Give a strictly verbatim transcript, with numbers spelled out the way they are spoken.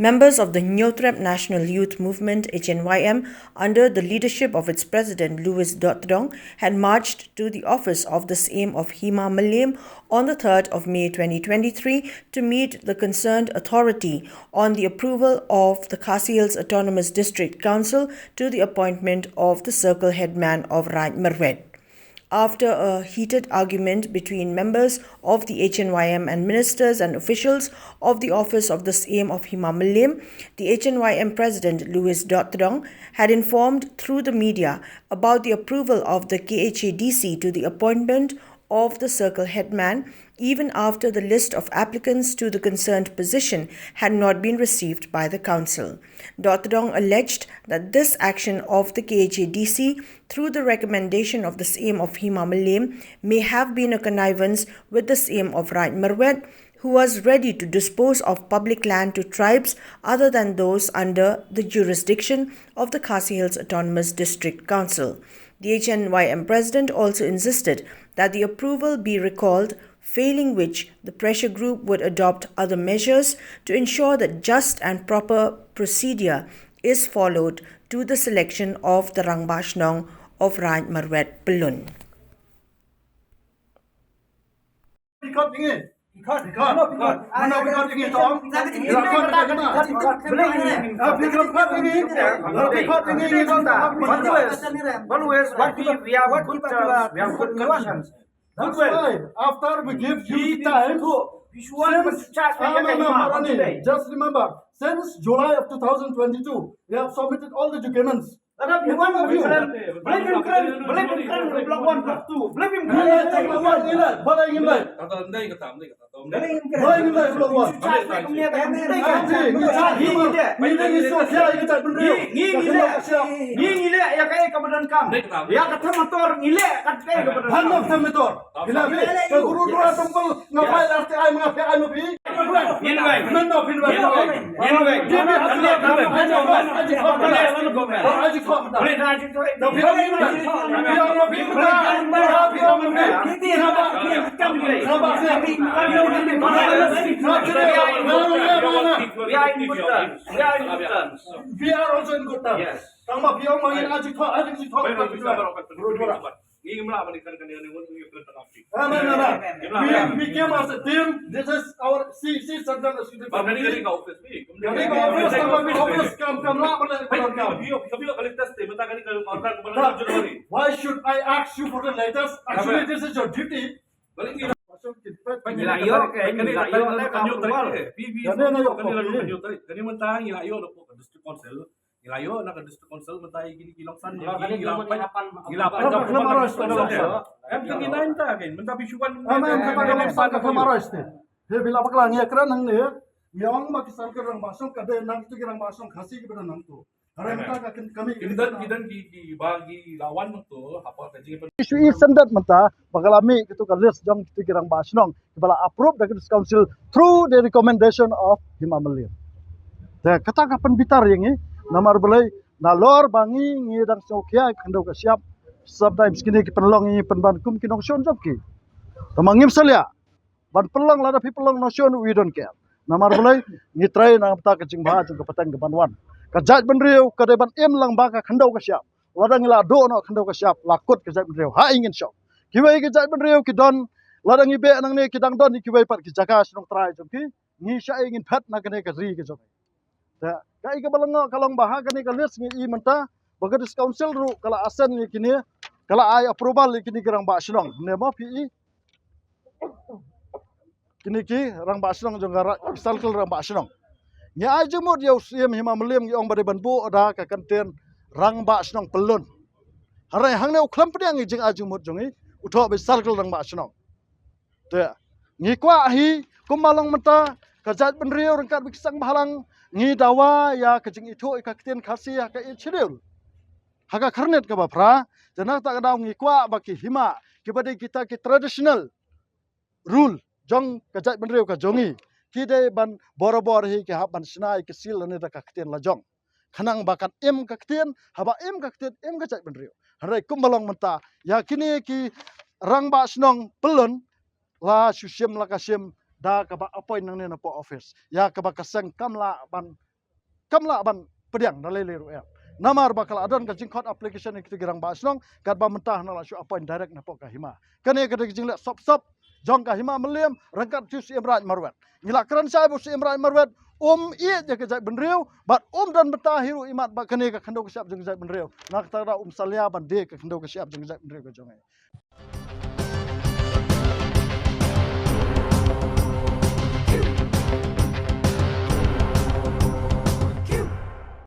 Members of the Hynñiewtrep National Youth Movement, H N Y M, under the leadership of its president Louis Dohtdong, had marched to the office of the Syiem of Hima Mylliem on the third of May twenty twenty-three to meet the concerned authority on the approval of the Khasi Hills Autonomous District Council to the appointment of the circle headman of Raid Myrwet. After a heated argument between members of the H N Y M and ministers and officials of the office of the Syiem of Hima Mylliem, the H N Y M president Louis Dohtdong had informed through the media about the approval of the K H A D C to the appointment of the circle headman, even after the list of applicants to the concerned position had not been received by the council. Dohtdong alleged that this action of the K H A D C, through the recommendation of the Syiem of Hima Mylliem, may have been a connivance with the Syiem of Raid Myrwet, who was ready to dispose of public land to tribes other than those under the jurisdiction of the Khasi Hills Autonomous District Council. The H N Y M president also insisted that the approval be recalled, failing which the pressure group would adopt other measures to ensure that just and proper procedure is followed to the selection of the Rangbah Shnong of Raid Myrwet Pyllun. Record tingi. Record, record. Mano record tingi to? Record, record tingi. Ah, record tingi. Record tingi to. Always, always, what we, we have good terms, we have good conditions. That's why, after we give you time, since, ah, no, no, Maharani, just remember, since July of two thousand twenty-two, we have submitted all the documents. Lada phi wan, Blei phi kren, Blei phi kren, Blei phi kren, Blei phi kren, Blei phi kren. Ngin leh, ngin leh, balei ngin leh? Kata ndai kata, ndai kata. Balei ngin leh, Blei phi kren. Ngi, ngi, ngi, ngi, ngi, ngi, ngi leh, ngi, ngi leh, ïa kaei kaba donkam. Ïa ka them motor, ngi leh, kaei kaba donkam. Hangno ka them motor? Phi la phi, ka Gurudwara Temple, nga file R T I, nga file R T I. Ngin wei. Ngin wei. Ngin wei. Ngin wei. We are in good terms. We are also in good terms. Yes. Tang ba phi ong ma ngin aji thok, aji thok. Ngi ngim lah ban ïa kane kane ngi ngi kren tang. Na, na, na, na. We, we came as a team. This is our C C Central Executive Committee. Kane ka office ni. Kane ka office, kane ka office, kam, kam lah ban ïa kane ka. Ka bi ka latest te, mynta kane ka order ka January. Why should I ask you for the latest? Actually, this is your duty. Ngi la ïoh, ngi la ïoh, kane ka approval. Kane ka ïoh, kane mynta ngi la ïoh na ka district council. Ngi la ïoh na ka district council mynta ïa kine ki long san ïa ki ngi la pynjah. Ngi la pynjah. Em kine nine ta kan mynta bi shuwan. Em em kata ka long san ka kham arrest te. He bi la bakla ngi ïa kren hangne. Ngi ong ma ki circle rangbah shnong ka dei nang tu ki rangbah shnong Khasi kiba don nang tu. Hare mynta ka kane kami ki don ki don ki ki ba ki la wan nang tu hapa ka jingpyn. Issue i sendet mynta. Ba ka la mih kito ka list jong kito ki rangbah shnong kiba la approve da ka district council through the recommendation of Hima Mylliem. Te kata ka pynbitar ïa ngi namar balei nalor ba ngi ngi dang sngewkhia ka khyndew ka shyiap sometimes kine ki pynlong ngi pynban kum ki nongshun jong ki. Tangba ngim salia ban pynlong lada phi pynlong nongshun we don't care. Namar balei ngi trei na ka bynta ka jingbha jong ka pateng ka ban wan. Ka jaitbynriew ka dei ban im lang ba ka khyndew ka shyiap. Lada ngi la duh noh khyndew ka shyiap la kut ka jaitbynriew ha i ngin shong. Kiwei ki jaitbynriew ki don lada ngi beh nangne ki dang don kiwei pat ki jaka shnong trai jong ki ngi sha i ngin phet na kane ka ri ka jong. Te ka i kaba lyngngoh ka long ba ha kane ka list ngi i mynta ba ka district council ruh ka la assent ïa kine ka la ai approval ïa kine ki rangbah shnong ne mo phi i. Kine ki rangbah shnong jong ka ra-, circle rangbah shnong. Ngi ai jingmut ïa u Syiem Hima Mylliem ngi ong ba dei ban buh da ka kyntien rangbah shnong Pyllun. Hynrei hangne u khlem pdiang ïa jingai jingmut jong ngi u thoh ba circle rangbah shnong. Te ngi kwah hi kumba long mynta ka jaitbynriew ryngkat bad ki seng bhalang ngi dawa ïa ka jingithuh ïa ka ktien Khasi ha ka Eighth Schedule. Ha ka khyrnit kaba phra, te na kata ka daw ngi kwah ba ki hima kiba dei kita ki traditional rule jong ka jaitbynriew ka jong ngi. Ki dei ban borabor hi ki hap ban shna ïa ki seal lane da ka ktien la jong. Khnang ba kan im ka ktien, haba im ka ktien, im ka jaitbynriew. Hynrei kumba long mynta, ïa kine ki rangbah shnong Pyllun, la shu shim la ka shim, da kaba appoint nangne na poh office. Ïa kaba ka seng kam lah ban kam lah ban pdiang da lei lei ruh em. Namar ba ka la don ka jingkhot application ïa kito ki rangbah shnong, katba mynta hana la shu appoint direct napoh ka hima. Kane ka dei ka jingleh sop sop jong ka hima Mylliem ryngkat u Syiem Raij Marwet. Ngi la kren shai ba u Syiem Raij Marwet um ïeit ïa ka jaitbynriew bad um don bynta hi ruh imat ba kane ka khyndew ka shyiap jong ka jaitbynriew. Na kata ka daw um salia ban die ka khyndew ka shyiap jong ka jaitbynriew ka jong ngi.